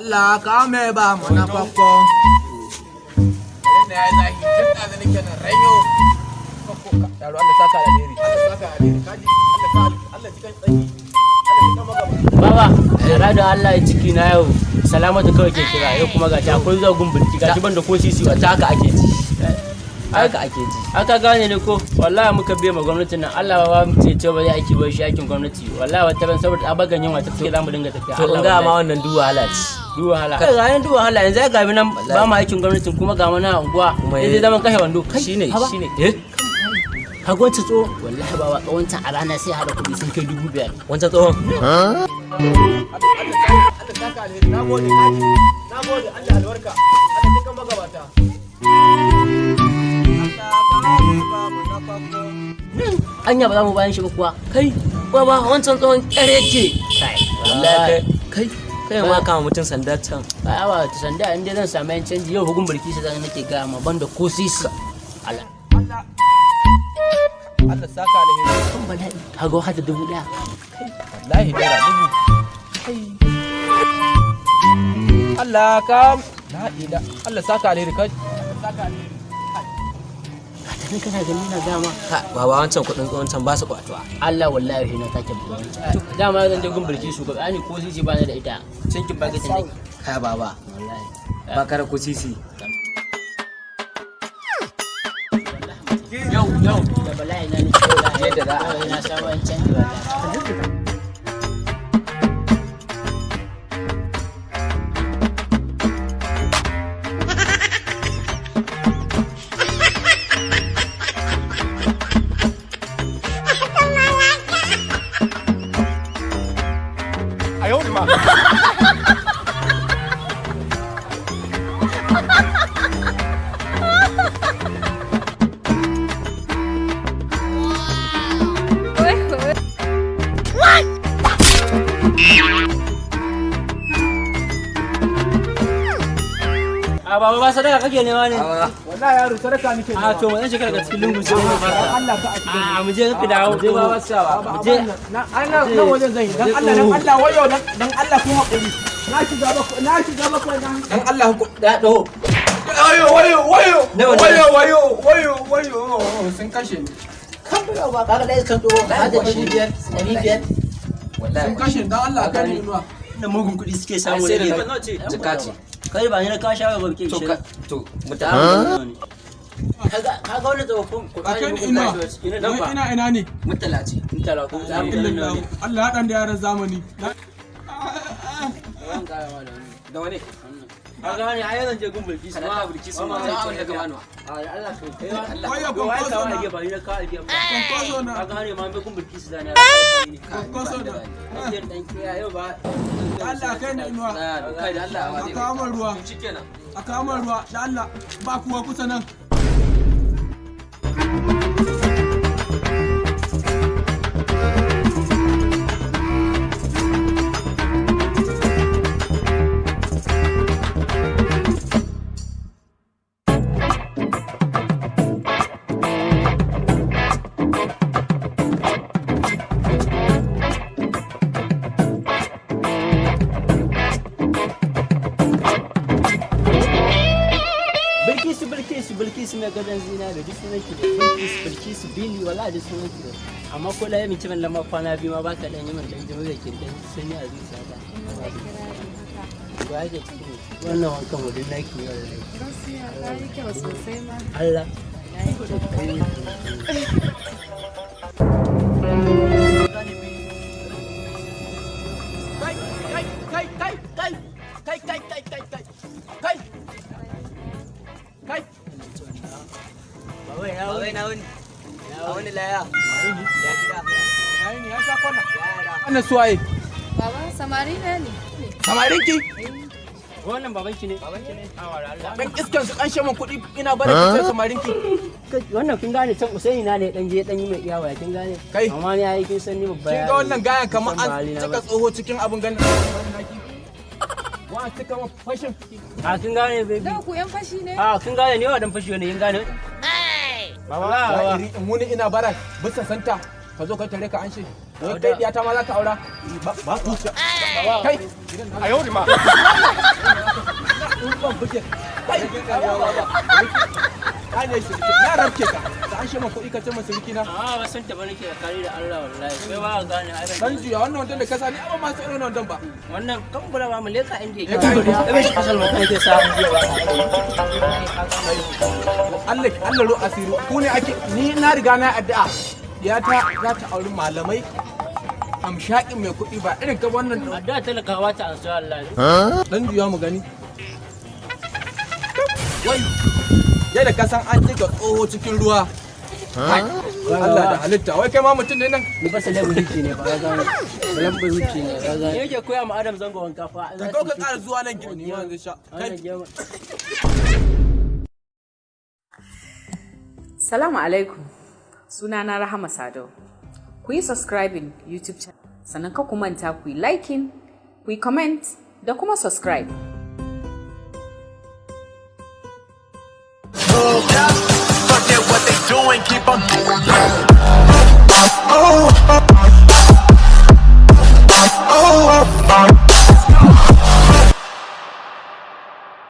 Allah ka mai ba mu na kwakwo. Garin da ya yi zafi tun ɗazu nake nan ranyo. Yaro, Allah saka alheri. Allah saka alheri. Kaji Allah ka Allah cikin tsaki. Allah cikin magaba. Baba, yara da Allah ya ciki na yau. Salamatu kawai ke kira yau, kuma gashi akwai zuwa gun bulki, gashi ban da ko sisi Ta wata. haka ake ji. Haka ake ji. Aka gane ne ko wallahi muka biya ma gwamnatin nan, Allah ba mu ce ce ba zai aiki ba shi aikin gwamnati. Wallahi wata ran saboda abagan yunwa ta take zamu dinga tafiya. To, in ga ma wannan duk wahala ce. Duk wahala. Kai ga nan duk wahala, yanzu ga mu nan ba mu aikin gwamnatin, kuma ga mu na unguwa. Kuma sai dai zaman kashe wando. Kai, Shine haba. shine. Eh? Ka ga wancan tsohon, wallahi baba, wancan a rana sai hada kuɗi sun kai 5,000. Wancan tsohon. Allah saka alheri. Na gode kaji. Na gode, Allah albarka. Allah cikin magabata. Allah ka mai ba mu na kwakwo. Anya ba za mu bayan shi ba kuwa? Kai, baba, wancan tsohon ƙyar yake. Kai. Wallahi kai kai ma kama mutum sanda can. Ai ba ta sanda, inda zan samu yan canji yau hugun bulki sai zan nake ga ma banda ko sisi. Allah. Allah Allah saka alheri. Kan bala'i. Kaga hada 1,000. Wallahi ₦1000. Allah ka la ila Allah saka alheri kaji. Allah saka alheri. Ka tafi kana gani na gama. Ka baba, wancan kuɗin tsohon can ba su kwatuwa. Allah wallahi shi na take buga. Dama zan je gun bulki su ga ani ko sisi ba ni da ita. Cinkin bakitin nake. Kai baba, Wallahi. ba ka da ko sisi. Yau yau da bala'i na ni Yadda za a na samu yan canji wallahi. A yau ma. A baba, ba sadaka kake nema ne? Wallahi yaro, sadaka nake A to mu dan shiga daga cikin lungu sai mu fara. Allah ka a cikin. A mu je ka dawo. Je baba sawa. Mu je. Na ana nan wajen zan yi. Dan Allah, dan Allah, wayo, dan Allah ku hakuri. Na shiga bakwai, na shiga bakwai na. Dan Allah ku Da do. Wayo, wayo, wayo. Nawa ne? Wayo, wayo, wayo, wayo, sun kashe ni. Kan ba kaga dai kan tsoho hada 500, 500. Wallahi. Sun kashe ni, dan Allah kai ni inuwa. Da mugun kuɗi suke samu Ai, sai ne. da na jika ce. Kai ba ni na kawo shawara ba ke To ka to mutane. Kaga kaga wannan tsofaffin A kai ni inuwa. Nan ba. Ina ina ne? Mutala ce. Mutala ko za mu Illallahu. Allah ya dan da yaran zamani. Da wani? Kaga ne ai zan je gun bulki su. Kana bulki su ma za a wani daga manuwa. A Allah so kai. Wayo, Yo ai kwankwaso kawo na. alge ba ni na kawo alge ba. Kwankwaso na. Kaga ne ma bai gun bulki su zani. Kwankwaso na. Dan kiya yau ba. Allah kai ni inuwa. Kai da Allah A kawo min ruwa. Shikenan. A kawo min ruwa da Allah. Ba kuwa kusa nan. Bilkisu, Bilkisu, Bilkisu mai gadon zinare, duk sunan ki da Bilkisu, Bilkisu, Bili, wala duk sunan ki da. Amma ko la yi min lamar kwana biyu ma baka dan yi min dan jimi da ke dan sanyi a zuciyata. Ba ya ciki wannan wankan wadin naki ne wallahi. Gaskiya ta yi kyau sosai ma. Allah. Ya yi kyau. Kai, kai, kai, kai, kai, kai, kai, kai, kai, kai, kai, kai. Baba ya Baba, ina wuni? A wani laya. Ya gida. Yayi ne ya sha kwana. Wannan suwaye? Baba, samari na ne. Samarinki? Wannan babanki ne. Babanki ne. Dan iskan su an min kuɗi ina bara ki ce samarinki. Wannan kin gane can Usaini na ne dan je dan yi mai iyawa, kin gane. Kai. Amma ni ai kin san ni babba. Kin ga wannan gayan kamar San ba an halina cika ba. tsoho cikin abin ganin. Wa cika ma fashin. A kin gane baby. Da ku yan fashi ne? A kin gane ni wa dan fashi ne, kin gane. Baba, ya iri in wuni ina bara bisa santa ka zo ka tare ka an shi. Wai kai diyata ma za ka aura? Ba ba Kai. Ayo ma. In ban buge. Kai. Kai ne sirki. Na rabke ka. Da an shema kuɗi ka ce ma sirki na. Amma ba san ta ba nake tsakani da Allah wallahi. Kai ba ka gane ai ban. Dan juya wannan wandon da ka sani amma ma sai irin wannan wandon ba. Wannan kan bura ba mu leka inda yake. Leka inda yake. Ai shi kasal mutum yake sa an jiya ba. Allah Allah ro asiri ku ne ake ni na riga na addu'a diyata za ta auri malamai amshaƙin mai kuɗi ba irin ka wannan Addu'a talakawa ta ansu Allah ne. Dan juya mu gani. Wai, yadda ka san an jika tsoho cikin ruwa. Allah da halitta, wai kai ma mutum ne nan? Ni ba celebrity ne ba ka gane. Celebrity ne ka gane. Yake koya ma Adam zango wanka fa. Ka kawo ka ƙara zuwa nan gidan ni ma zai sha. Kai, Salamu alaikum. Sunana Rahama Sadau. Ku yi subscribing YouTube channel. Sannan ka ku manta ku yi liking, ku yi comment da kuma subscribe. Fuck that what they doing, keep on.